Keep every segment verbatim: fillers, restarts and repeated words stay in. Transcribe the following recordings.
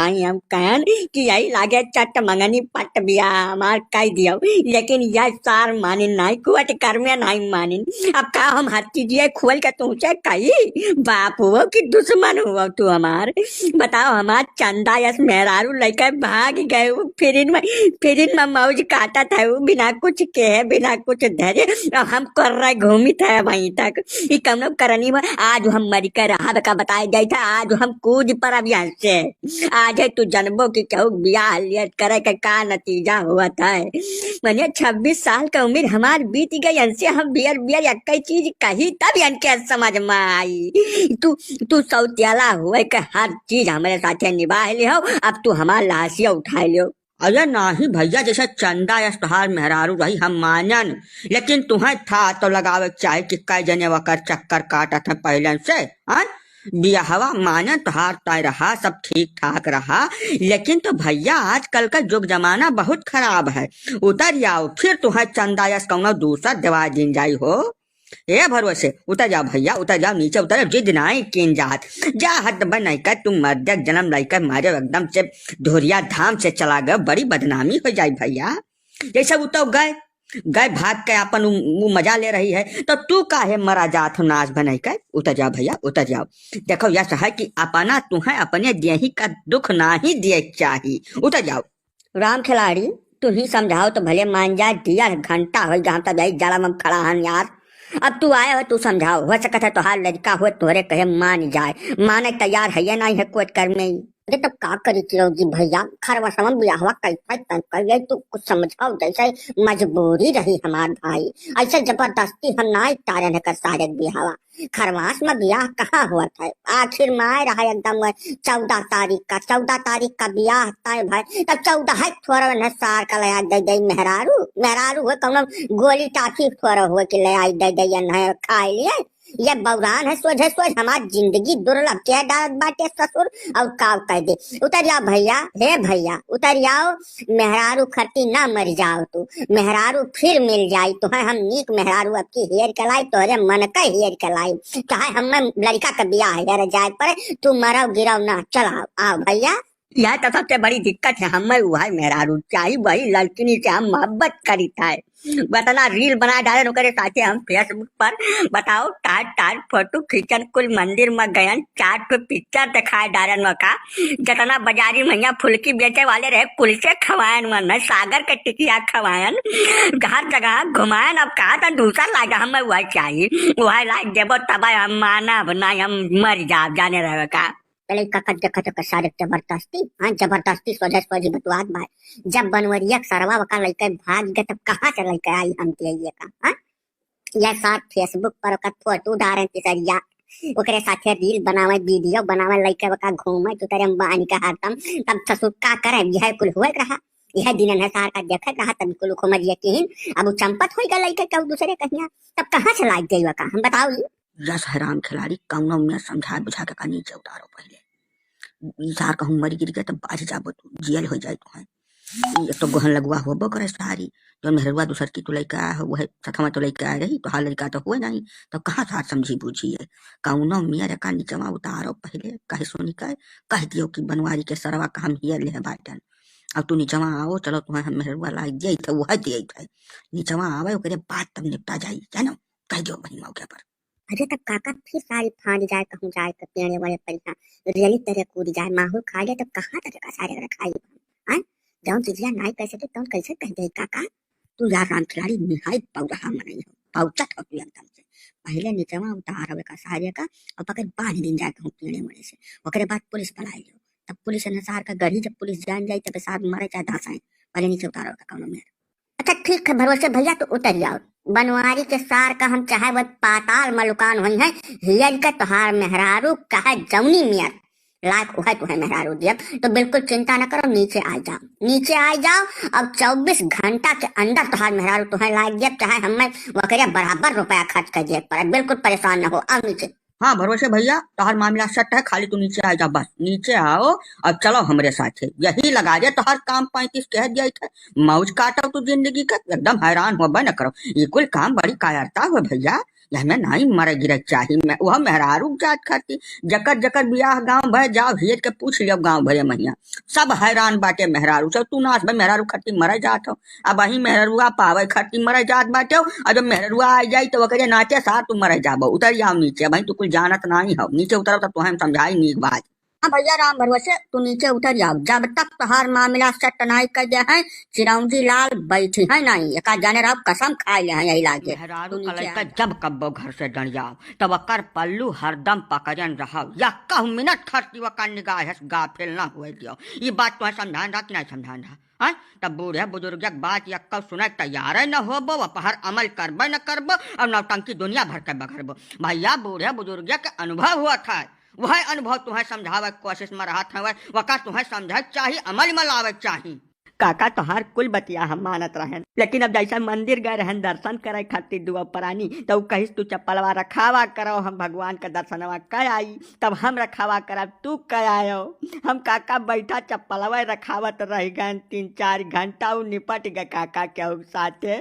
आई हम कहन कि यही लागे चट मंगनी पट बियाह हमार कई दियो, लेकिन यह सार मानिन नाहीं, कुवत कर्मे नाहीं मानिन। अब का हम हर चीजिए खोल के तुमसे कही, बाप हुओ कि दुश्मन हुओ तू हमार? बताओ, हमार चंदा यस मेहरारू लइके भाग गए, उ फिरिन में, फिरिन में मौज काटत है, उ बिना कुछ के है, बिना कुछ धरे, और हम कर रहे घूमित है वहीं तक। ई कौनो करनी में आज हम मरि के रहब का बताए जाइत है, आज हम कूद परब यहाँ से। आज है तू जनबो कि केहू बियाह लियत करे के का नतीजा होत है। मने छब्बीस साल का उमिर हमार बीत गई, इनसे हम बियर बियर एक्कई चीज कही तब इनके समझ में आई। तू, तू सौतेला हुए के हर चीज हमरे साथे निबाह लिहो, अब तू हमार लाशिया उठाए लियो। अरे नाहीं भइया, जैसे चंदा यस तोहार मेहरारू रही हम मानन, लेकिन तुहें था तो लगावे के चाही कि कई जने वकर चक्कर काटत हैं पहले से, हाँ? बियाहवा मानन तोहार तय रहा, सब ठीक ठाक रहा, लेकिन तो भइया आजकल का जुग जमाना बहुत खराब है। उतर जाओ, फिर तुहें चंदा यस कौनो दूसर देवा दिन जाई हो। ए भरोसे, उतर जाओ भइया, उतर जाओ, नीचे उतर जाओ, जिद नाहीं कीन जात। जा हद बन नहीं कर, तुम मर्दक जन्म लइकर मारे एकदम से धोरिया धाम से चला गए, बड़ी बदनामी हो जाई भइया। जैसे उतर गए, गए भाग के अपन उ, उ मजा ले रही है, तो तू काहे मरा जात हो नाश बनई के? उतर जाओ भइया, उतर जाओ। देखो, यस है कि अपना तुहें अपने देही का दुख नाहीं दिए के चाही। उतर जाओ। राम खिलाड़ी, तू ही समझाओ तो भले मान जाए, डेढ़ घंटा होइ गया, हम तब यही जलम में खड़ा हन यार। अब तू आए हो, तू समझाओ, हो सकत है तोहार लड़का हो, तोहरे कहे मान जाए, माने तैयार है या नहीं है कोर्ट कर में। अरे तब का करी चिरौजी भइया, खरवसवा बियाहवा कैसे तय करिए, तू कुछ समझाओ, जैसे मजबूरी रही हमार भाई, ऐसे जबरदस्ती हम ना तारन है कर सारे बियाहवा। खरवास में बियाह कहाँ होत है, आखिर में आए रहा एकदम चौदह तारीख का, चौदह तारीख का बियाह तय भाई, तब चौदह है थोड़ा न सार का ले आ दे दे मेहरारू, मेहरारू हो कौनो गोली टाफी थोड़ा हो कि ले आई दे दे या नहीं खाए लिए। ये बौरान है सोझे सोझ, हमार जिंदगी दुर्लभ के डालत बाटे ससुर, और काव कह दे। उतर जाओ भइया, हे भइया, उतर जाओ, मेहरारू खरती ना मर जाओ तू, मेहरारू फिर मिल जाई तुहें, हम नीक मेहरारू अब की हेर के लाई, तोहरे मन का हेर के लाई, चाहे हमें लड़का के बियाह हेर जाए पड़े, तू मरव गिरव ना, चलाओ, आओ भइया। यह तो सबसे बड़ी दिक्कत है, हमें वही मेहरारू चाही, वही लड़किनी से हम मोहब्बत करीत है। वतना reel बना डालन ओकरे साथे हम Facebook पर, बताओ, टाट टाट फोटो खींचन, कुल मंदिर में गयन, चार ठो picture दिखाए डालन वका, जतना बाजारी में यहाँ फुलकी बेचे वाले रहे, कुल से खवायन, मन सागर के टिकिया खवायन, हर जगह घुमायन। अब कहा था दूसर लाग, हमें वह चाहिए, वह लाग देबो तब हम मानब, ना हम मर जाब, जाने रहे का। पहले का कर देखत ओकर सारे जबरदस्ती, हाँ, जबरदस्ती सोझे सोझी बतुआत बा। जब बनवरिया के सरवा ओका लइके भाग गए, तब कहाँ से लइके आई हम दिए का, हाँ? यह साथ Facebook पर ओकर फोटो डारें तिसरिया, ओकरे साथे reel बनावे, video बनावे, लइके ओका घूमे, चुतरे में बांध के हरदम, तब ससुर का करे, यह कुल हुए रहा, यह दिन है सार का देखत रहा, तब कुल घूम ये किहिन, अब वो चंपत होई गए लइके कहू दूसरे कहिया, तब कहाँ से लाग गई ओका, हम बताओ ये? यस है राम खिलाड़ी, कौनो में समझा बुझा के का नीचे उतारो पहले। ई सार कहूँ मरी गिर गए, तब बाज जाबो तू, जेल हो जाए तुहें। ई एक तो गोहन लगुआ होबो करे सारी, जो मेहरुआ दूसर की तो लइका है, वह सथवा तो लइका रही, तो हाल लइका तो हुए नहीं, तो कहाँ सार समझी बूझी है? कौनो मेर का निचवा उतारो पहले, कहे सुनी कहे, कह दियो कि बनवारी के सरवा का हम हियर ले बाटन। अब तू निचवा आओ, चलो तुहें हम मेहरुआ लाई दिए थे, वह दिए थे। निचवा आवे, ओकरे बाद तब निपटा जाई, जानो? कह दियो वही मौके पर। अरे तब काका फिर सारी फांद जाए, कहूँ जाए के पेड़े वड़े पर यहाँ रेली तरे कूद जाए, माहौल खा जाए, तब कहाँ तरे का सारे रखाई? हाँ? जौन चीजिया नाई कह सके, तौन कैसे कह दे काका? तू यार राम खिलाड़ी निहायत पौरहा मनई हो, पौचत हो तू एकदम से। पहले निचवा उतार ओका सारे का, और पकड़ बांध दिन जाए कहूँ पेड़े वड़े से, ओकरे बाद पुलिस बुलाए लियो। तब पुलिस अनुसार का गढ़ी, जब पुलिस जान जाई, तब साथ मरे चाहे धसाए, पहले नीचे उतार ओका कौनो मेर। अच्छा ठीक है भरोसे भइया, तो उतर जाओ। बनवारी के सार का हम चाहे वह पाताल मलुकान होई हैं, हियर के तोहार मेहरारू कहे जौनी मियर लायक उहे तुहे मेहरारू दियब, तो बिल्कुल चिंता न करो, नीचे आ जाओ, नीचे आ जाओ। अब चउबीस घंटा के अंदर तोहार मेहरारू तुहे लायक दियब, चाहे हमें वकरे बराबर रुपया खर्च कर दिए पड़े, बिल्कुल परेशान न हो, आओ नीचे। हाँ भरोसे भइया, तोहार मामला set है, खाली तू नीचे आ जा, बस नीचे आओ और चलो हमरे साथे। यही लगा दे तोहार काम पैंतीस कह दिया थे, मौज काटो तू जिंदगी का, एकदम हैरान होबे न करो। ये कुल काम बड़ी कायरता हो भइया, यहमे नाहीं मरे गिरे चाही। मैं, वह मेहरारू जात खाती, जकर जकर बियाह गाँव भर जाओ, हेर के पूछ लियो गाँव भरे महिया, सब हैरान बाटे मेहरारू से। तू नास भाई, मेहरारू खाती मरे जात हो। अब वही मेहररुआ पावे खाती मरे जात बाटे हो। अब जब मेहररुआ आ जाई तो ओकरे नाचे सार तू मरे जाबो। उतर जाओ नीचे, भाई तू कुछ जानत नाहीं हो। नीचे उतरो तो तुहे हम समझाई नीक बात। हाँ भैया राम भरोसे तू नीचे उतर जाओ, जब तक तोहार मामला सेट नाहीं कर दे हैं, चिरौंजी लाल बैठी है नाहीं, एका जाने रहो कसम खाए ले हैं यही लागे। मेहरारू तू नीचे कलई आ पे जा। जब कब्बो घर से डंडियाओ, तब ओकर पल्लू हरदम पकड़न रहो, या कहूँ मिनट खर्ची ओकर निगाह से गाफिल न हुए दियो। ई बात तुहे समझान रहा कि नाहीं समझान रहा? हैं? तब बूढ़े बुजुर्ग के बात यक्कौ सुने तैयार न होबो, वह पर अमल करबे न करबो और नौटंकी दुनिया भर के बघरबो। भैया बूढ़े बुजुर्ग के अनुभव हुआ था, वह अनुभव तुहे समझावे के कोशिश में रहत हवे, वका तुहे समझे के चाही, अमल में लावे के चाही। काका तोहार कुल बतिया हम मानत रहन, लेकिन अब जैसे मंदिर गए रहन दर्शन करे खातिर दुआ परानी, तो उ कहिस तू चप्पलवा रखावा करो, हम भगवान का दर्शनवा कर आई, तब हम रखावा करब, तू कर आयो। हम काका बैठा चप्पलवा रखावत रह गए तीन चार घंटा, उ निपट गए काका के उ साथे।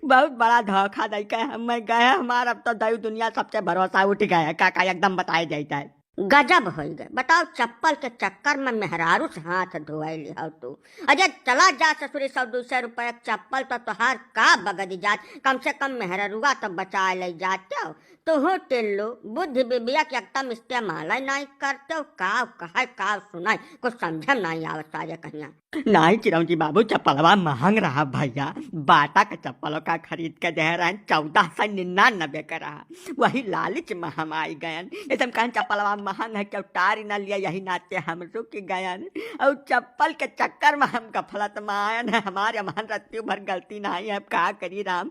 बहुत बड़ा धोखा दई के हम गए, हमार अब तो दई दुनिया सबसे भरोसा उठ गए काका, एकदम बताए जाता है। गजब होइ गए। बताओ, चप्पल के चक्कर में मेहरारू से हाथ धोए लिहो तू। अरे चला जा ससुरी, सौ दो सौ रुपया के चप्पल तो तोहार का बगड़ी जात, कम से कम मेहररुआ तो बचा ले जाते हो। तुहू टिल्लू बुद्धि विवेक एकदम इस्तेमाल ही नहीं करते हो। का कहे का सुनाई, कुछ समझे में नहीं आवत सारे कहिया। नाहीं चिरौंजी बाबू, चप्पलवा महंग रहा भैया, बाटा के चप्पल का खरीद के दे रहन, चौदह सौ निन्यानबे के रहा, वही लालच में हम आई गयन। जैसे हम कहन चप्पलवा महंग है, केहू टारी न लिया, यही नाते हम रुक गयन। और चप्पल के चक्कर में हम गफलत में आयन है, हमारे मन रत्ती भर गलती नहीं है, अब का करी राम।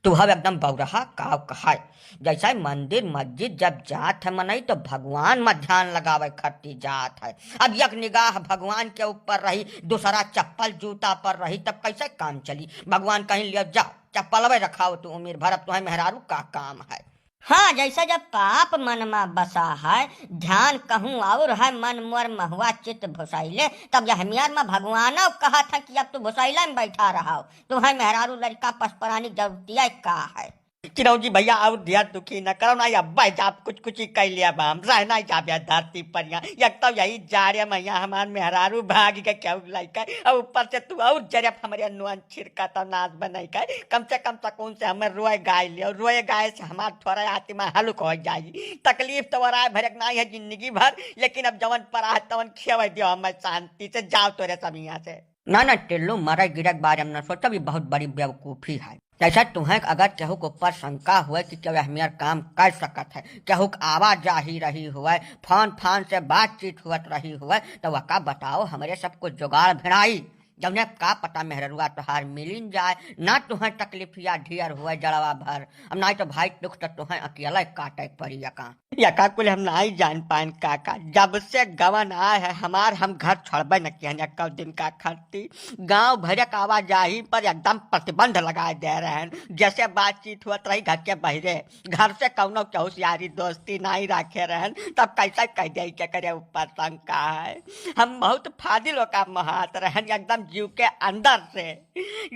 तू हव एकदम बौरहा, काव कहाय। जैसे मंदिर मस्जिद जब जात है मनई तो भगवान में ध्यान लगावे खातिर जात है। अब एक निगाह भगवान के ऊपर रही, दूसरा चप्पल जूता पर रही, तब कैसे काम चली? भगवान कहीं लियो जा, चप्पलवे रखाओ तू उम्र भर, अब तुम्हें मेहरारू का काम है। हाँ, जैसे जब पाप मन में बसा है, ध्यान कहूँ और है, मन मोर महुआ चित्त भुसैले, तब यह मेर में भगवानो कहत है कि अब तू भुसैले में बैठा रहो, तुम्हें मेहरारू लड़का पसपरानी जरूरतिया का है। चिरौंजी भैया, और ढेर दुखी न करो ना, या बह जाब कुछ कुछ ही कह लिया बा, हम रह नहीं जाब या धरती पर यहाँ। एक तो यही जाड़े में यहाँ हमार मेहरारू भाग के केहू लइका, और ऊपर से तू और जरफ हमरे नुअन छिड़का तो नाश बनाई का। कम से कम सकून से हमें रोए गाय लियो, रोए गाय से हमार थोड़ा आत्मा हल्क हो जाई। तकलीफ तो राय भरक नहीं है जिंदगी भर, लेकिन अब जवन परा है तवन खेवे दियो हमें शांति से, जाओ तोरे सब यहाँ से। ना, ना, टिल्लू, मरे गिरे के बारे में ना सोचब, ई बहुत बड़ी बेवकूफी है। जैसे तुहें अगर केहू के ऊपर शंका हुए कि केहू एहमियर काम कर सकत है, केहू के आवाजाही रही हुए, फोन फान से बातचीत हुअत रही हुए, तो वका बताओ, हमरे सब कुछ जुगाड़ भिड़ाई। जौने का पता मेहररुआ तोहार मिलिन जाए, ना तुहें तकलीफिया ढेर हुए जड़वा भर। अब नाहीं तो भाई दुख तो तुहें अकेले काटे के पड़ी यका। यका कुल हम नाहीं जान पाएन काका, जब से गवन आए है हमार, हम घर छोड़बे न किहन एक्को दिन का खरती। गाँव भरे के आवाजाही पर एकदम प्रतिबंध लगाए दे रहन। जैसे बातचीत हुअत रही घर के बहरे, घर से कौनो केहू से यारी दोस्ती नाहीं राखे रहन, तब कैसे कह दे के करे ऊपर शंका है। हम बहुत फाजिल ओका महात रहन, एकदम जीव के अंदर से।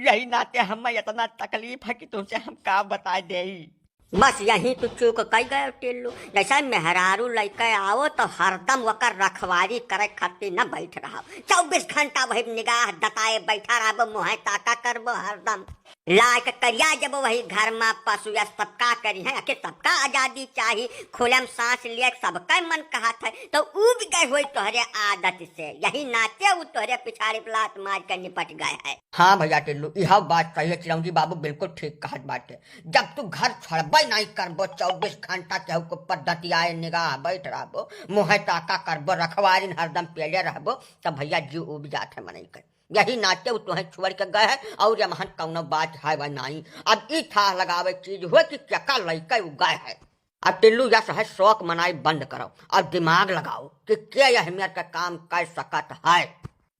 यही नाते हमें इतना तकलीफ है कि तुमसे हम का बताए देई। बस यही तू चूक कई गए टिल्लू। जैसे मेहरारू लइके आओ तो हरदम ओकर रखवारी करे खातिर न बैठ रहो। चउबीस घंटा वही निगाह दताए बैठा रहबो, मुँहे ताका करबो हरदम। लाइक करिया जब वही घर में पशु या सबका करी है, आखिर सबका आजादी चाही, खुले में सांस लिए सबका मन कहत है, तो ऊब गए होई तोहरे आदत से। यही नाते उ तोहरे पिछाड़ी पे लात मार के निपट गए है। हाँ भैया टिल्लू, इहो बात सही है, चिरौंजी बाबू बिल्कुल ठीक कहत बाटे। जब तू घर छोड़बे नहीं करबो, चउबीस घंटा केहू के ऊपर दतियाए निगाह बैठ रहबो, मुँहे ताका करबो, रखवारिन हरदम पेले रहबो, तब भैया जीव उब जात है मनई के। यही नाते उ तुहें छोड़ के गए है और यमहन कौनो बात है वह नहीं। अब ई थाह लगावे चीज हुए कि केका लइके उ गए है। अब टिल्लू यस है शौक मनाई बंद करो और दिमाग लगाओ कि के यह मेर का काम कर सकत है।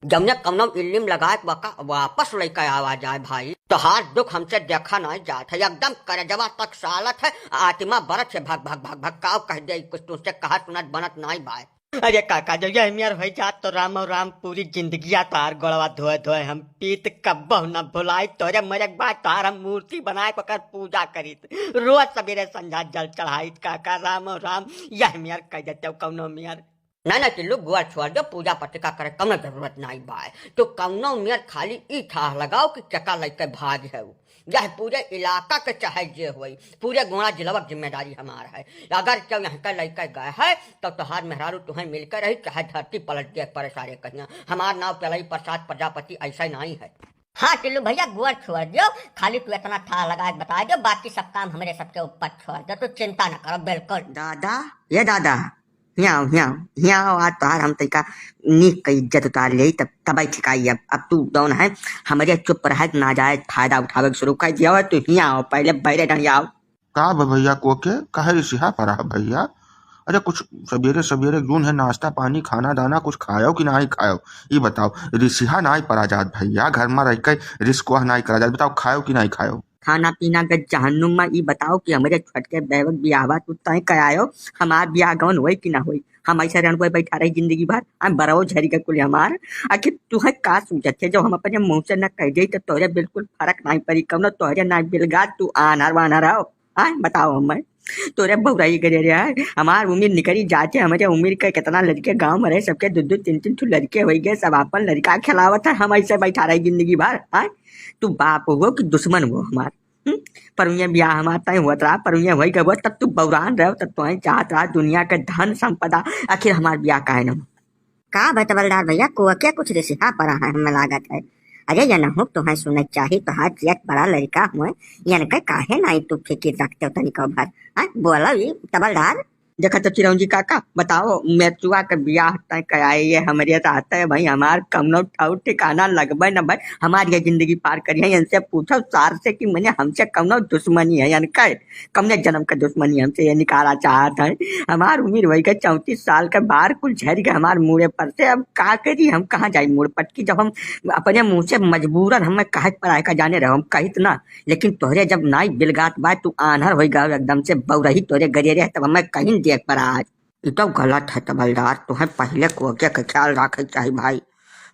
जौने कौनो इल्लिम लगाए के वका वापस लइके आवा जाए भाई, तोहार दुख हमसे देखा नहीं जात है, एकदम करेजवा तक सालत है, आत्मा बरत है भग भग भग भग। काव कह दे कुछ तुमसे कहा सुनत बनत नहीं भाई। अरे काका, जब यह मेर होइ जात तो राम और राम, पूरी जिंदगिया तोहार गोड़वा धोए धोए हम पीत, कब्बहु न भुलाई। तोरे मरे के बाद तोहार हम मूर्ति बनाए के ओकर पूजा करीत, रोज सबेरे संझा जल चढ़ाइत। काका राम और राम, यह मेर कह देते कौनो मेर। ना ना टिल्लू, गोड़ छोड़ दो, पूजा पाठ का करे कौनो जरूरत नाई बाय। तो कौनो मेर खाली ई थाह लगाओ कि केका लइके भाग है उ। यह पूरे इलाका के चाहे जे होई, पूरे गोंडा जिलवा के जिम्मेदारी हमार है। अगर केहू यहाँ के लइके गए है, तो तोहार मेहरारू तुहें मिलके रही, चाहे धरती पलट दे परे सारे कहिया। हमार नाव तेलई प्रसाद प्रजापति ऐसा नाई है। हाँ टिल्लू भैया, गोड़ छोड़ दियो, खाली तू इतना थाह लगा के बता दियो, बाकी सब काम हमरे सबके ऊपर छोड़ दियो, तू चिंता न करो बिल्कुल। दादा, ये दादा, हियाँ आओ, हियाँ आओ, हियाँ आओ, आज तोहार हम तइका नीक क इज्जत उतार लेई, तब, तबै ठिकाई अब। अब तू जौन है, हमरे चुप रहे के नाजायज फायदा उठावे के शुरू कर दिया है, तू हियाँ आओ, पहले बैरे ढंग आओ। का बा भैया, को के काहे रिसिहा परा है भैया? अरे कुछ सबेरे सबेरे जून है, नाश्ता पानी, खाना दाना कुछ खायो कि नाई खायो? ई बताओ, रिसिहा नाई परा जात भैया, घर में रह के रिस्क वह नाई करा जात, बताओ खायो कि नाई खायो? खाना पीना के जहन्नुम में। ई बताओ कि हमरे छोटके बेवक बियाहवा तू तय करायो, हमार बियाह गवन होई कि ना होई? हम ऐसे रणुए बैठा रही जिंदगी भर, हम बरओ झरी के कुल हमार। आखिर तू है का सूझत है, जब हम अपने मुंह से न कह दे तो तोहरे बिल्कुल फर्क नहीं पड़ी, कौनो तोहरे ना बिलगा तू आनर वानर हो। आय बताओ हमें, तोरे बौराई करे रे है, हमार उम्र निकरी जाते, हमरे उम्र के कितना लड़के गांव में रहे, सबके दो दो तीन तीन ठो लड़के हो गए, सब अपन लड़का खिलावत है, हम ऐसे बैठा रही जिंदगी भर। आय तू बाप हो कि दुश्मन हो हमार? हम्म? पर उन्हें ब्याह हमार तय हुआ रहा, पर उन्हें वही गबो, तब तू बौरान रहो, तब तुम्हें चाहत रहा दुनिया के धन संपदा, आखिर हमार ब्याह काहे न हो? का बा तबलदार भैया, को क्या कुछ रिसिहा परा है, हमें लागत है। अरे ये न हो, तुम्हें सुने चाही, तोहार जियत बड़ा लड़का हुए, यन के काहे नाई तू फिकिर रखते हो तनिको भर? हाँ, बोलो ये तबलदार। देखा तो चिरौंजी काका, बताओ, मेचुआ के बियाह तय कराए ये हमरे रहते भाई, हमार कौनो ठौर ठिकाना लगबे न भाई, हमार ये जिंदगी पार करिए। इनसे पूछो सार से कि मने हमसे कौनो दुश्मनी है, इनके कौने जन्म का दुश्मनी हमसे ये निकाला चाहत है। हमार उम्र वही के चौंतीस साल के, बार कुल झड़ के हमार मुड़े पर से, अब का करी, हम कहाँ जाई मुड़ पटकी, जब हम अपने मुंह से मजबूरन हमें कहे पड़ा है का जाने रहो, हम कहित ना, लेकिन तोहरे जब नाई बिलगात बा, तू आन्हर होई गयो एकदम से, बौरही तोहरे गरे रहे, तब हमें कहीं देख पड़ा आज। ई तो गलत है तबलदार, तुम्हें पहले कोके के ख्याल रखे चाही भाई।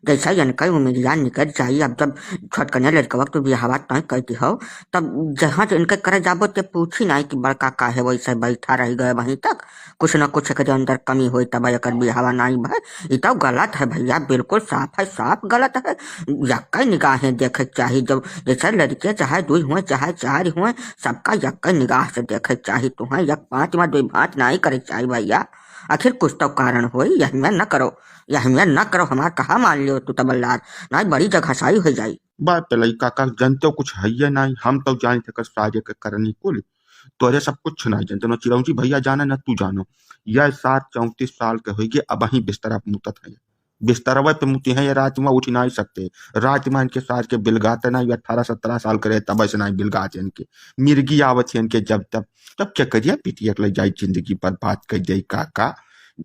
जैसा इनके उमिरिया निकल जाई, अब जब छोटकने लड़कवा के बियाहवा तय कर दी हो, तब जहाँ से इनके करे जाबो ते पूछी नाई कि बड़का काहे वैसे बैठा रह गए वहीं तक, कुछ न कुछ एकरे अंदर कमी होई तब एकर बियाहवा नाई भय। ई तो गलत है भैया, बिल्कुल साफ है, साफ गलत है। यक्के निगाहें देखे के चाही, जब जैसे लड़के चाहे दुई हुए चाहे चार हुए, सबका यक्के निगाह से देखे के चाही। तुम्हें एक पाँच में दुई भाँच नाई करे के चाही भैया। आखिर कुछ तो कारण होई, यह में न करो, यह में न करो, हमार कहा मान लियो तू तबलदार, नाई बड़ी जगहसाई हो जाई। बाप लइका का जनते कुछ है ये नाई, हम तो जानी थे कर सारे के करनी कुल। तोरे सब कुछ नाई जनते, न चिरौंजी भैया जाने न तू जानो। यह सार चौंतीस साल के होइगे, अब ही बिस्तरा पे मुतत है, बिस्तरवे पे मुती हैं, ये रात में उठ नाई सकते। रात में इनके सार के बिलगाते ना, ये अठारह सत्रह साल के रहे तब ऐसे नाई बिलगाते इनके। मिर्गी आवत है इनके जब तब, तब क्या करिए, पिटिया के ले जाई, जिंदगी बर्बाद कर जाई काका।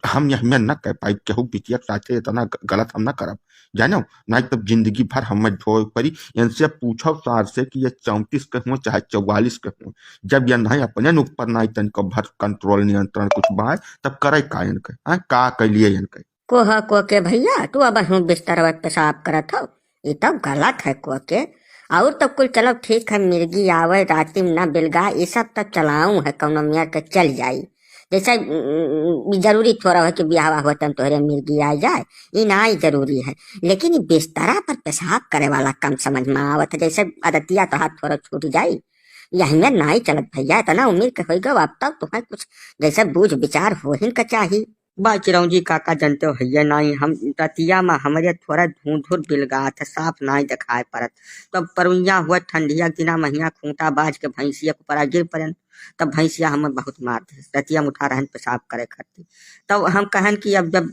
हम यह में न कह पाई, केहू बिटिया के साथे इतना ग-, गलत हम न करब, जानो, नाई तब जिंदगी भर हमें ढोए पड़ी। इनसे पूछो सार से कि ये चौंतीस के हुए चाहे चौवालीस के हुए, जब ये नहीं अपने न ऊपर नाई तनिको भर कंट्रोल नियंत्रण कुछ बाय, तब करे का इनके, हाँ, का कैलिए इनके? कोह कोके भैया, तू अब हूँ बिस्तरवा पे पेशाब करत हो, ई तो गलत है कोके। और तो कुल चलो ठीक है, मिर्गी आवे राती में ना बिलगा, ई सब तो चलाऊ है, कौनो मेर के चल जाई। जैसे, उम, जरूरी थोड़ा है कि बियाहवा हुआ तन तोहरे मिर्गी आ जाए, ई ना ही जरूरी है। लेकिन ई बिस्तरा पर पेशाब करे वाला कम समझ में आवत है, जैसे आदतिया तोहार थोड़ा छूट जाई। यही में नाई चलत भैया, इतना उम्र के होई गो, अब तक तुम्हें कुछ जैसे बूझ विचार होहिन का चाही। बा चिरौंजी काका, जनते हो भैया नाई, हम रतिया में हमरे थोड़ा धुंधुर बिलगात है, साफ नाई दिखाई पड़त। तब परुइया हुआ ठंडिया के दिना महिया खूंटा बाज के भैंसिया के ऊपर गिर पड़न, तब भैंसिया हमें बहुत मार दे, रतिया में उठा रहन पेशाब करे खातिर। तब हम कहन कि अब जब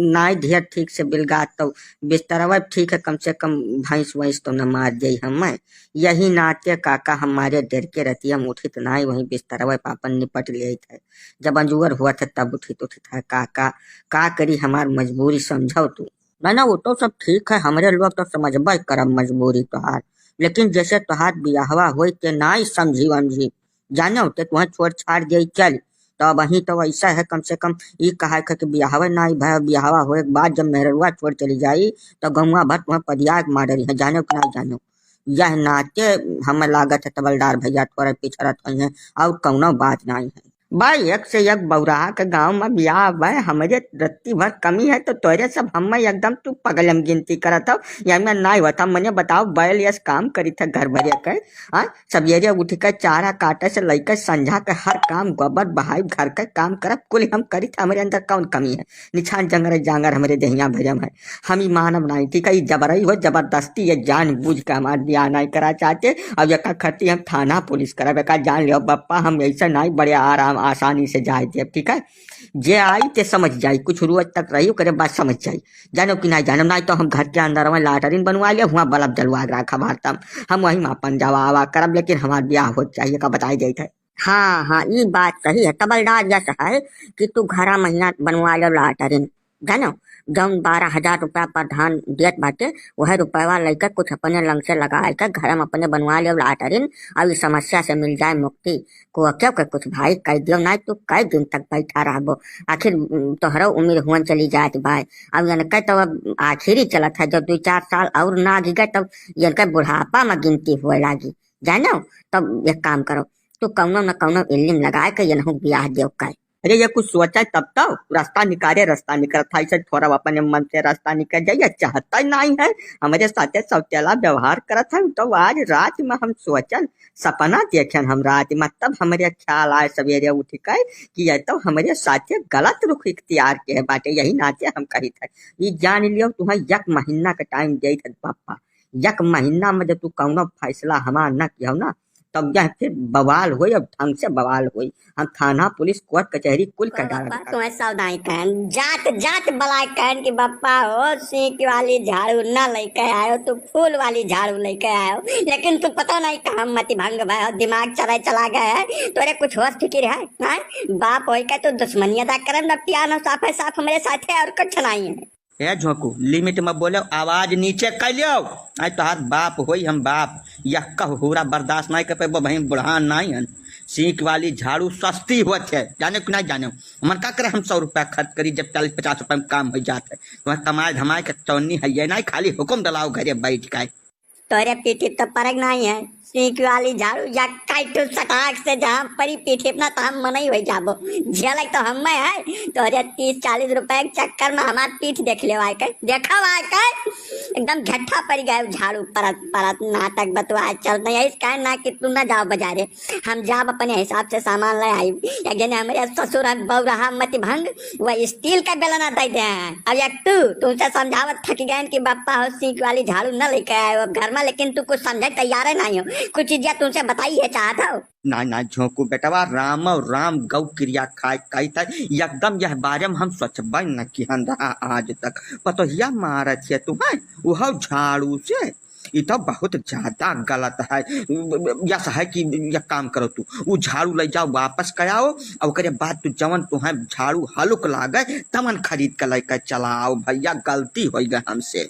नाई ढेर ठीक से बिलगात तो बिस्तरवा ठीक है, कम से कम भैंस वैंस तो न मार जाई हमें। यही नाते काका हमारे डर के रतिया में उठित नाई, वहीं बिस्तरवा पे अपन निपट लेत है। जब अंजुअर हुआ था तब उठित उठित है काका, का करी, हमार मजबूरी समझो तू। ना ना, वो तो सब ठीक है, हमरे लोग तो समझबे करब मजबूरी तोहार, लेकिन जैसे तोहार बियाहवा होई ते नाई समझी वमझी, जाने होते तुहें छोड़ छाड़ दे चल, तो अबहीं तो वैसा है, कम से कम ई कहा है कि बियाहवे नाई भय, बियाहवा होए के बाद जब मेहररुआ छोड़ चली जाई, तो गौवा भर तुम्हें पदिया के मार डरी है, जानो कि नाई जानो। यह नाते हमें लागत है तबलदार भैया थोड़ा पिछड़त हुई हैं, और कौनो बात नाई है। भाई, एक से एक बौराहा के गाँव में बियाह बा, हमरे रत्ती भर कमी है, तो तोरे सब हमें एकदम तू पगलम गिनती करत हौ। या में नाई होता, मने बताओ, बैल यस काम करी था घर भरे के। हाँ, सवेरे उठ के चारा काटे से लेके संझा के हर काम, गोबर बहाई, घर के काम करब, कुल हम करी था, हमरे अंदर कौन कमी है? निछान जंगर जांगर हमरे देहिया भरम है। हम ई मानब नाई, ठीक है? ई जबरई हो, जबरदस्ती, ये जान बूझ के हमार बियाह नाई करा चाहते। अब एका खर्ची हम थाना पुलिस करब, एका जान लियो बप्पा, हम ऐसे नाई बड़े आराम आसानी से जाए देब, ठीक है? जे आई ते समझ जाई, कुछ रोज तक रही, ओकरे बाद समझ जाई। जानो कि नाई जानो, नाई तो हम घर के अंदर वहीं लाटरिन बनवा लिया, हुआ बल्ब जलवा के रखा भारतम, हम वहीं में अपन जावा आवा करब, लेकिन हमार बियाह हो चाहिए, का बताई जाइत है। हाँ, हाँ, ई बात सही है। तबलदार यस है कि तू घरा महीना बनवा लो लाटरिन, जानो, जौन बारह हजार रुपया प्रधान देत बाटे, वह रुपयवा लेके कुछ अपने लंग से लगाए के घर में अपने बनवा लो लाटरिन, और इस समस्या से मिल जाए मुक्ति। को क्यों के कुछ भाई कह दियो ना, तू कई दिन तक बैठा रहबो? आखिर, उम, तोहरो उम्र हुअन चली जात बाय। अब इनके तो अब आखिरी चलत है, जब दो चार साल और ना आगे गए, तब इनके बुढ़ापा में गिनती हुए लागी, जानो। तब एक काम करो, तू कौनो न कौनो इल्लिम लगाए के इनहू बियाह देव के। अरे, ये कुछ सोचा तब तो रास्ता निकाले, रास्ता निकलत है, इसे थोड़ा अपने मन से रास्ता निकल जाइए, चाहता ही नहीं है। हमारे साथे सौतेला व्यवहार करत है, तो आज रात में हम सोचन, सपना देखेन हम रात में, तब हमरे ख्याल आए सवेरे उठ के कि ये तो हमरे साथे गलत रुख इख्तियार के बाटे, यही नाते हम कहित है। ई जान लियो, तुम्हें एक महीना का टाइम देत है पापा, एक महीना में जब तू कौनो फैसला हमार न कियो ना, तब यह फिर बवाल होई, अब ढंग से बवाल होई। हम थाना, पुलिस, कोर्ट, कचहरी कुल का अरे डाल बप्पा, तुम्हें सावधान कहन, जात जात बलाय कहन कि बप्पा हो, सींक वाली झाड़ू ना लेके आयो, तू फूल वाली झाड़ू लेके आयो, लेकिन तू पता नहीं कहाँ मति भंग भय हो, दिमाग चले चला गए है, तोरे कुछ होश फिकिर है, हैं? बाप होई के तू दुश्मनी अदा करन बप्पिया, ना साफ है साफ हमरे साथे और कुछ नहीं है। ए झोंकू, लिमिट में बोलो, आवाज नीचे कर लियो। आई तोहार बाप होई हम बाप, यह कह हुरा बर्दाश्त नहीं कर पाए, बहिन बुढ़ान नहीं हन। सींक वाली झाड़ू सस्ती होत है, जाने कि नहीं जाने? हमन का करे, हम सौ रुपया खर्च करी जब चालीस पचास रुपया में काम हो जात है। वह कमाए धमाए के चौनी है ये नहीं, खाली हुकुम डलाओ घरे बैठ के। तोरे पीठी तो परग नहीं है, सींक वाली झाड़ू या काइटू सटाक से जहाँ परी पीठी अपना तो हम मनई हो जाबो। झेलक तो हम में है, तोरे तीस चालीस रुपए के चक्कर में हमार पीठ देख ले आए के, देखा आए के, एकदम झट्ठा पड़ गए झाड़ू परत परत नाटक बतवा चल नहीं है, इसका ना कि तू ना जाओ बाजारे, हम जाब अपने हिसाब से सामान ले आई। एक जने हमारे ससुर है बौराहा मति भंग, वह स्टील का बेलना दे दे हैं। अब एक तू, तुमसे समझावत थक गए कि बप्पा हो सींक वाली झाड़ू न लेके आए हो घर में, लेकिन तू कुछ समझे तैयार है नहीं हो। कुछ चीजें तुमसे बताई है चाहत हो। ना, ना, झोंकू बेटवा, राम और राम गौ क्रिया खाए कही था, एकदम यह बारे में हम सोचबे न किहन रहा आज तक। पतोहिया मारत है तुम्हें, वह झाड़ू से, ई तो बहुत ज्यादा गलत है। यस है कि एक काम करो तू, उ झाड़ू ले जाओ, वापस के आओ, और ओकरे बाद तू जवन तुहें झाड़ू हलुक लागे, तवन खरीद के लेके चला आओ भैया, गलती हो गए हमसे।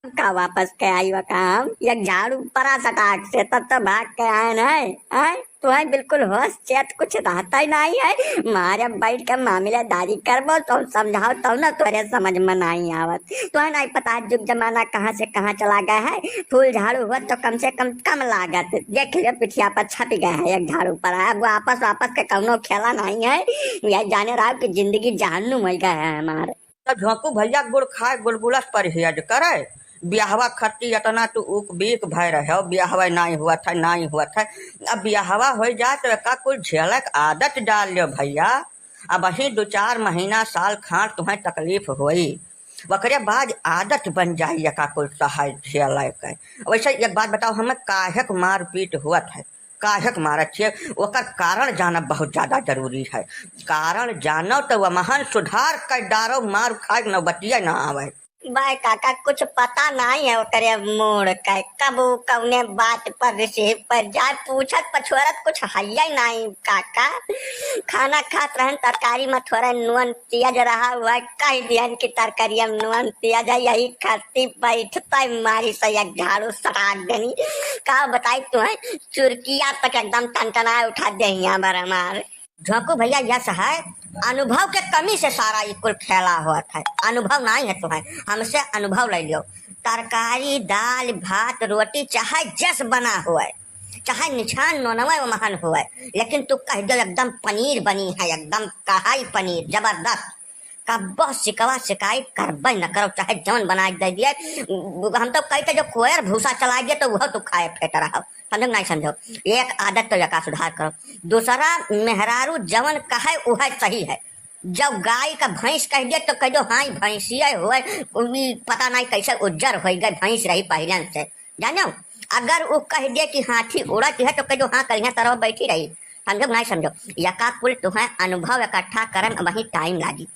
का वापस के आई वा काम, एक झाड़ू परा सटाक से, तब तो भाग के आए न, आए? तुहें बिल्कुल होश चेत कुछ रहता ही नहीं है। मारे बैठ के मामलेदारी करबो तो समझाओ तब ना तोरे समझ में नहीं आवत। तुहें नहीं पता जुग जमाना कहाँ से कहाँ चला गया है। फूल झाड़ू हुआ तो कम से कम कम लागत। देख ले पिठिया पर छप गया है एक झाड़ू पर। अब वापस वापस के कौनो खेला नहीं है। यह जाने रहो कि जिंदगी जहन्नुम हो गया है हमारे। तो झोंकू भैया गुड़ खाए गुलगुला से परहेज करे। बियाहवा खर्ची इतना तू उक बीक भय रहे हो, बियाहवा नाई हुआ था, नाई हुआ था। अब बियाहवा हो जाए तो एका कुल झेलक आदत डाल लियो भैया। अब ही दो चार महीना साल खान तुम्हें तकलीफ होई, ओकरे बाद आदत बन जाई एका कुल सहज झेले के। वैसे एक बात बताओ, हमें काहे के मारपीट हुआ था? काहे के मारत छिए, ओकर कारण जानब बहुत ज्यादा जरूरी है। कारण जानो तो वह महान सुधार कर डारो, मार खाए नौबतिया ना आवे। बाय काका, कुछ पता नहीं है ओकरे मूड के, कब उ कौने बात पर रिसीव पर जाए, पूछत पछोरत कुछ हइये नहीं काका। खाना खात रहन, तरकारी में थोड़ा नून तेज रहा हुआ, कह दियन कि तरकारिया में नून तेज है, यही खातिर बैठते मारी से एक झाड़ू सटाक देनी। का बताई तुम्हें, चुरकिया तक एकदम टनटनाए उठा देहिया भर हमार। झोंकू भइया, यस है, अनुभव के कमी से सारा ई कुल खेला होत है। अनुभव नाहीं है तुहैं, हमसे अनुभव लै लियो। तरकारी, दाल, भात, रोटी चाहे जस बना होए, चाहे निछान नोनवे महन होए, लेकिन तू कहि दियो एकदम पनीर बनी है, एकदम कढ़ाई पनीर जबरदस्त। कब्बो शिकवा शिकायत करबै न करो, चाहे जौन बनाइ के दै दिए। हम तो कहित है जो कोयर भूसा चलाइ दिए तो उहो तू खाए फेट रहो। समझो कि नाहीं समझो? एक आदत तो यका सुधार करो। दूसरा, मेहरारू जवन कहे उहे सही है। जब गाय का भैंस कहि दिए तो कहि दो, हाँ, ई भैंसिये होए, ई पता नाहीं कैसे उज्जर होइ गए, भैंस रही पहिलन से। जानो, अगर उ कहि दिए कि हाथी उड़त है तो कहि दो, हाँ, कलिया तरह बैठी रही। समझो कि नाहीं समझो? यका कुल तुहैं अनुभव इकट्ठा करन वहीं टाइम लागी।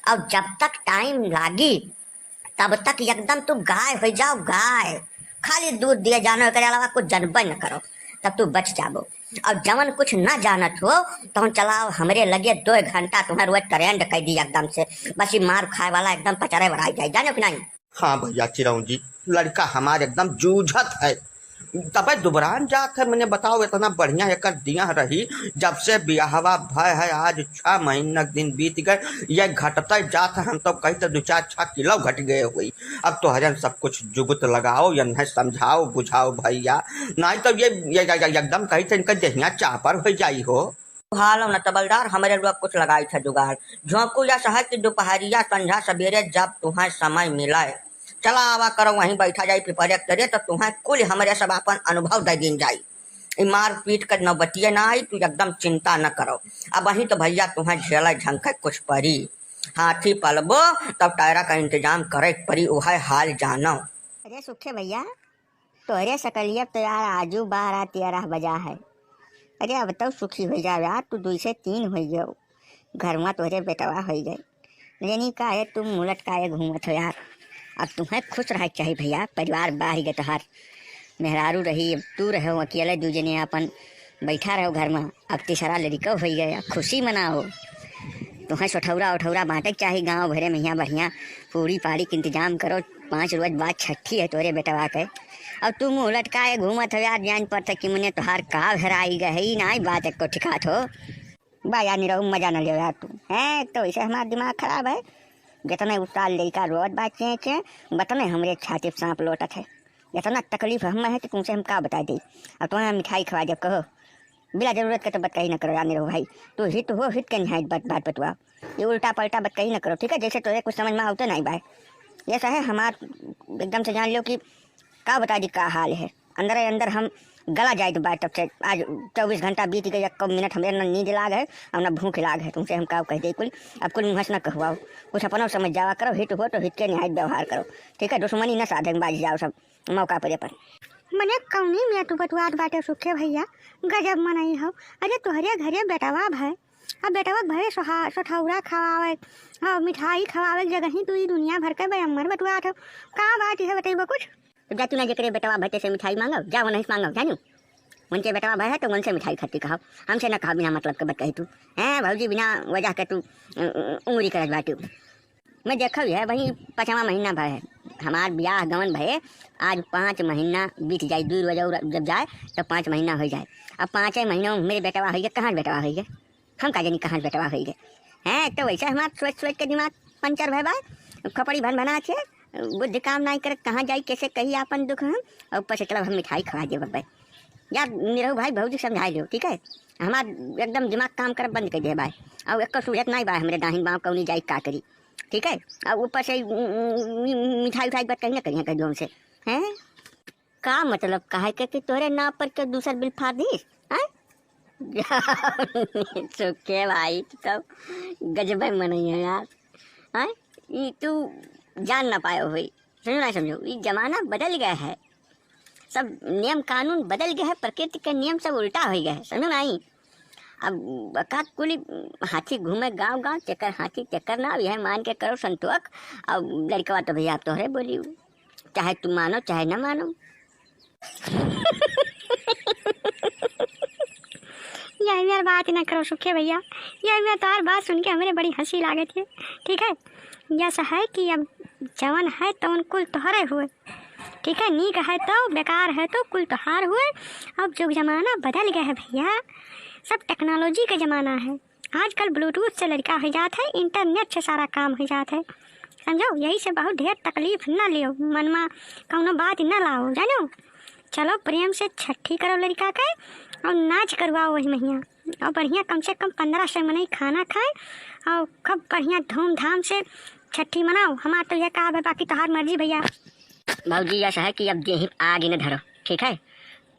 और जब तक टाइम लागी, तब तक एकदम तू गाय होइ जाओ, गाय। खाली दूध दिए जानो, एकरे अलावा कुछ जनबे न करो, तब तू बच जाबो। और जवन कुछ न जानत हो, तौन चलाओ हमरे लगे, दो घंटा तुहैं रोज ट्रेंड कै दी एकदम से। बस ई मार खाए वाला एकदम पचरे बराई जाए, जानो कि नाहीं? हाँ भइया चिरौंजी, लड़का हमार एकदम जूझत है। तबे दुबरान जात है, मने बताओ, इतना बढ़िया एकर दिया रही, जब से बियाहवा भय है, आज छह महीना के दिन बीत गए, ये घटते जात है। हम तो कही तो दो चार छह किलो घट गए हुई। अब तोहरन सब कुछ जुगुत लगाओ, यन्हें समझाओ, बुझाओ भइया, नाहीं तो ये, ये, ये, ये एकदम कही तो इनका देहिया चापर हो जाई हो। हालो न तबलदार, हमरे लोग कुछ लगाई थे जुगाड़। झोंकू यस है कि दोपहरिया, संझा, सबेरे जब तुहैं समय मिले, चला आवा करो, वहीं बैठा जाई पिपरे के तरे, तो तुहैं कुल हमरे सब आपन अनुभव दै दीन जाई। ई मारपीट के नौबतिये ना आई, तू एकदम चिंता न करो। अबहीं तो भइया तुहैं झेले झंके कुछ परी। हाथी पलबो, तब टायरा का इंतजाम करे के परी, उहै हाल जानो। अरे सुखे भइया, तोहरे सकलिया तो यार आजू बारह तेरह बजा है। अरे अब तो सुखी होइ जाओ यार, तू दुई से तीन होइ गयो, घर में तोहरे बेटवा होइ गए। लेनी काहे तुम मुँह लटकाए घूमत हो यार? अब तुहैं खुश रहे के चाही भइया, परिवार बाढ़ गए तोहार। मेहरारू रही, अब तू रहो अकेले, दू जने अपन बैठा रहो घर में। अब तीसरा लड़िका होइ गए, अब खुशी मनाओ। तुहैं सोठौरा ओठौरा बाँटे के चाही गाँव भरे में, हियाँ बढ़िया पूड़ी पाड़ी के इंतजाम करो। पाँच रोज बाद छठी है तोरे बेटवा के, और तू मुँह लटकाए घूमत हो यार। जान पड़त कि मने तोहार का हेराई गए, ई नाहीं बात एको ठिकात हो। बा यार निरहू, मजा न लियो यार तू। हैं, एक तो वैसे हमार दिमाग खराब है, जितने उस्ताद लड़िका रोत बा चें चें, उतने हमरे छाती पे सांप लोटत है। इतना तकलीफ हमें है कि तुमसे हम का बताई दी। अब तुम्हें हम मिठाई खवा देब, कहो। बिना जरूरत के तो बतकही न करो यार निरहू भाई। तू हित हो, हित के निहायत बात, बात बतुआ। ये उल्टा पलटा बतकही न करो, ठीक है? जैसे तोरे कुछ समझ में आवते नाहीं बाय। ये सहे हमार एकदम से जान लियो कि का बताई दी का हाल है। अंदर ही अंदर हम गला जाइत बाय तब से। आज चउबीस घंटा बीत गए, एको मिनट हमरे न नींद लाग है और न भूख लाग है। तुमसे हम का कह दे कुल, अब कुल मुँह से न कहवाओ। कुछ अपनो समझ जावा करो, हित हो तो हित के निहायत व्यवहार करो, ठीक है? दुश्मनी न साधे में बाज जाओ सब। मौका पर अपन। मने कौनी में तू बतुआत बाटे सुखे भइया, गजब मनई हो। अरे तोहरे घरे बेटवा भय, अब बेटवा भय सोहा-, सोठौरा खवावे, हाँ, मिठाई खवावे के जगही तू ई दुनिया भर के बयम्मर बतुआत हो। का बात है बतइबो कुछ? तो जा तू ना जेकरे बेटवा भय तेसे मिठाई मांगो, जा वनही से मांगो, जानू। उनके बेटवा भय है तो उनसे मिठाई खाती कहो, हमसे ना कहो बिना मतलब के बतकही तू। हैं भौजी, बिना वजह के तू उ-, उ-, उंगरी करत बाटू। मैं देखा है, वही पाँचवा महीना भय है, हमार बियाह गवन भये, आज पाँच महीना बीत जाई, दुई रोज और जब जाए, तब पाँच महीना होइ जाए। अब पाँचे महीना में मेरे बेटवा होइ गए, कहाँ बेटवा होइ गए? हम का जानी कहाँ बेटवा होइ गए? हैं, तो वैसे हमार सोच सोच के दिमाग पंचर भय बा, खोपड़ी भन भना छे, बुद्धि काम नाहीं करे, कहाँ जाई, कैसे कही आपन दुख हम, और ऊपर से चलो हम मिठाई खवा देब भाई। यार निरहू भाई, भौजी समझाई लियो, ठीक है? हमार एकदम दिमाग काम करब बंद कर दे भाई, और एक सूझत नाहीं बा हमरे दाहिन बाँव कौनी जाई का करी। ठीक है, अब ऊपर से, उम, उम, उम, मिठाई उठाई बात कहीं ना करिए कह दो हमसे, हैं? का मतलब कहे के कि तोरे नाम पर के दूसर बिल फाड़ दीस, हैं? सुखे भाई, तू तो गजबे मनई है यार, हैं? ई तू जान ना पायो होई, समझो ना समझो, ई जमाना बदल गया है। सब नियम कानून बदल गए है, प्रकृति के नियम सब उल्टा होइ गए है, समझो नाहीं? अब का कुली हाथी घूमे गाँव गाँव, चक्कर हाथी चक्कर ना, अब यह मान के करो संतोख। अब लड़कवा तो भैया आप तोहरे बोली, चाहे तुम मानो चाहे ना मानो। यही मेर बात ना करो सुखे भैया, यही मेर तोहार बात सुन के हमरे बड़ी हँसी लागत है, ठीक है? यस है कि अब जवन है तवन कुल तोहरे हुए, ठीक है, नीक है तो, बेकार है तो, कुल तोहार हुए। अब जुग जमाना बदल गया है भैया, सब technology का जमाना है। आजकल Bluetooth से लड़का हो जात है, internet से सारा काम हो जात है, समझो। यही से बहुत ढेर तकलीफ न लियो, मन मा कौनो बात न लाओ, जानो। चलो प्रेम से छठी करो लड़का के और नाच करवाओ वही महिया, और बढ़िया कम से कम पन्द्रह सौ मनई खाना खाए और खूब बढ़िया धूमधाम से छठी मनाओ। हमार तो यह कहा है, बाकी तोहार मर्जी भैया। भौजी, यस है कि अब देही आग न धरो, ठीक है?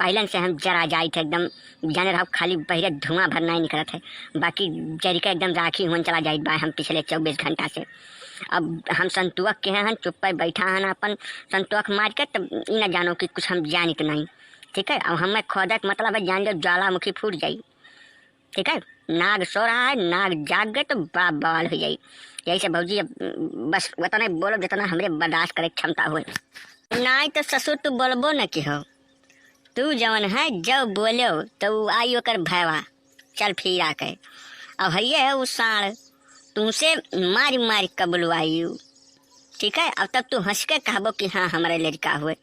पहलन से हम जरा जाइत है एकदम, जाने रहो खाली बहिरे धुआं भर नहीं निकलत है, बाकी जरी के एकदम राखी हुन चला जाइत बा हम पिछले चउबीस घंटा से। अब हम संतोख के हैं, चुप्पे बैठा हन अपन संतोख मार के, तब ई ना जानो कि कुछ हम जानित नहीं, ठीक है? अब हमें खोदे के मतलब है, जान लो ज्वालामुखी फूट जाई, ठीक है? नाग सो रहा है, नाग जाग गए तो बड़ा बवाल हो जाई। यही से भौजी, अब बस उतना ही बोलो जितना हमरे बर्दाश्त करे के क्षमता होए। नाई तो ससुर तू बोलबो न की हो, तू जवन है जब बोलो तो उ आई ओकर भयवा, चल फिर आके। अब हइये है उ साँड़, तुमसे मारी मारी कबुलवाई उ, ठीक है? अब तब तू हँस के कहबो कि हाँ, हमरे लड़का हुए।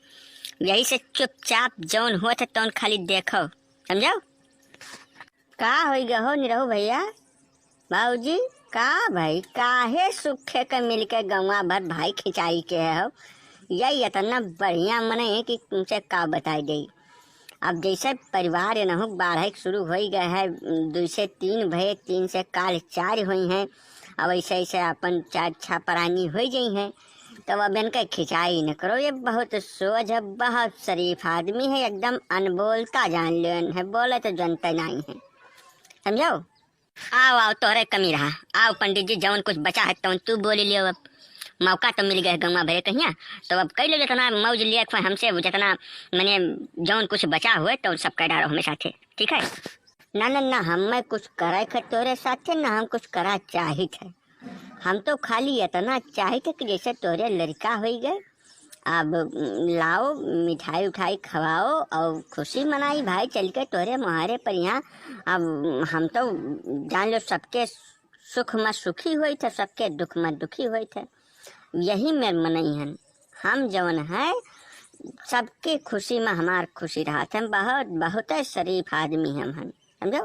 यही से चुपचाप जौन होत है तौन खाली देखो, समझो? का होई गए हो निरहू भैया? बाबूजी, का भाई, काहे सुखे के मिलके गौवा भर भाई खिंचाई के है हो? यही इतना बढ़िया मने है कि तुमसे का बताई दे। अब जैसे परिवार एनहु बाढ़े के शुरू होई गए है, दुई से तीन भये, तीन से काल चार होई हैं, अब ऐसे ऐसे अपन चार छह प्राणी होई जाई हैं, तब अब इनके खिंचाई न करो। ये बहुत सोझ है, बहुत शरीफ आदमी है, एकदम अनबोलता जान लेन है, बोले तो जनते नहीं है, समझो। आओ, आओ, तोहरे कमी रहा। आओ पंडित जी, जौन कुछ बचा है तौन तू बोली लियो। अब मौका तो मिल गए गौवा भरे कहिया, तो अब कई लो जितना मौज लिए खुआ हमसे, वो जितना मने जौन कुछ बचा हुए तो सब कह डालो हमें साथे, ठीक है? ना, ना, ना, हमें कुछ करे के तोरे साथे, ना हम कुछ करा चाहित है। हम तो खाली इतना चाहित है कि जैसे तोरे लड़का होई गए, अब लाओ, मिठाई उठाई खवाओ और खुशी मनाई भाई, चल के तोरे मोहारे पर यहाँ। अब हम तो जान लो सबके सुख में सुखी होइत है, सबके दुख में दुखी होइत है। यही मेर मनई हन। हम जौन है सबके खुशी में हमार खुशी रहत है। बहुत, बहुत शरीफ आदमी हम हन, समझो।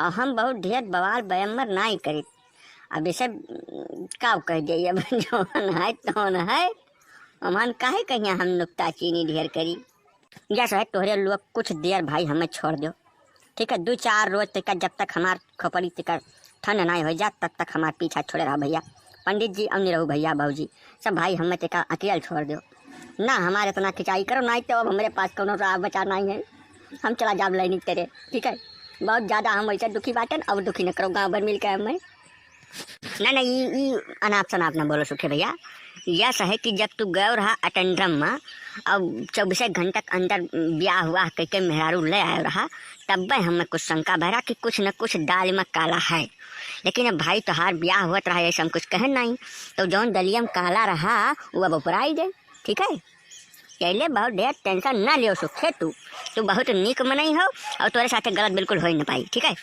और हम बहुत ढेर बवाल बयम्बर नाई करित। अब जैसे, उम, का कह जाई, अब जौन है तौन है, हमन काहे कहिया हम नुक्ताचीनी ढेर करी। यस है, तोहरे लोग कुछ देर भाई हमें छोड़ दो, ठीक है? दो चार रोज तक जब तक हमार खोपड़ी तक ठंड नाई हो जात, तब तक हमार पीछा छोड़े रहो भैया। पंडित जी और निरहू भैया, भौजी, सब भाई हमें तक अकेल छोड़ दो ना, हमारे इतना खिंचाई करो, नाई तो अब हमरे पास कोनो राह बचा नाई है, हम चला जाब लाइन तेरे, ठीक है? बहुत ज्यादा हम वैसे दुखी बाटन, अब दुखी न करो गाँव भर मिल के हमें। ना, ना, ई, ई अनाप शनाप ना बोलो सुखे भैया। यस है कि जब तू गयो रहा अटेंड्रम में, अब चउबीसे घंटा के अंदर ब्याह हुआ कह के मेहरारू ले आयो रहा, तब्बे हमें कुछ शंका भरा कि कुछ न कुछ दाल में काला है। लेकिन अब भाई तोहार ब्याह होत रहा, ऐसे हम कुछ कहन नहीं, तो जौन दलिया में काला रहा, वो अब उपराई दे, ठीक है? यही ले बहुत ढेर tension ना लियो सुखे तू, तू बहुत नीक मनई हो और तोरे साथे गलत बिल्कुल हो ही न पाई, ठीक है?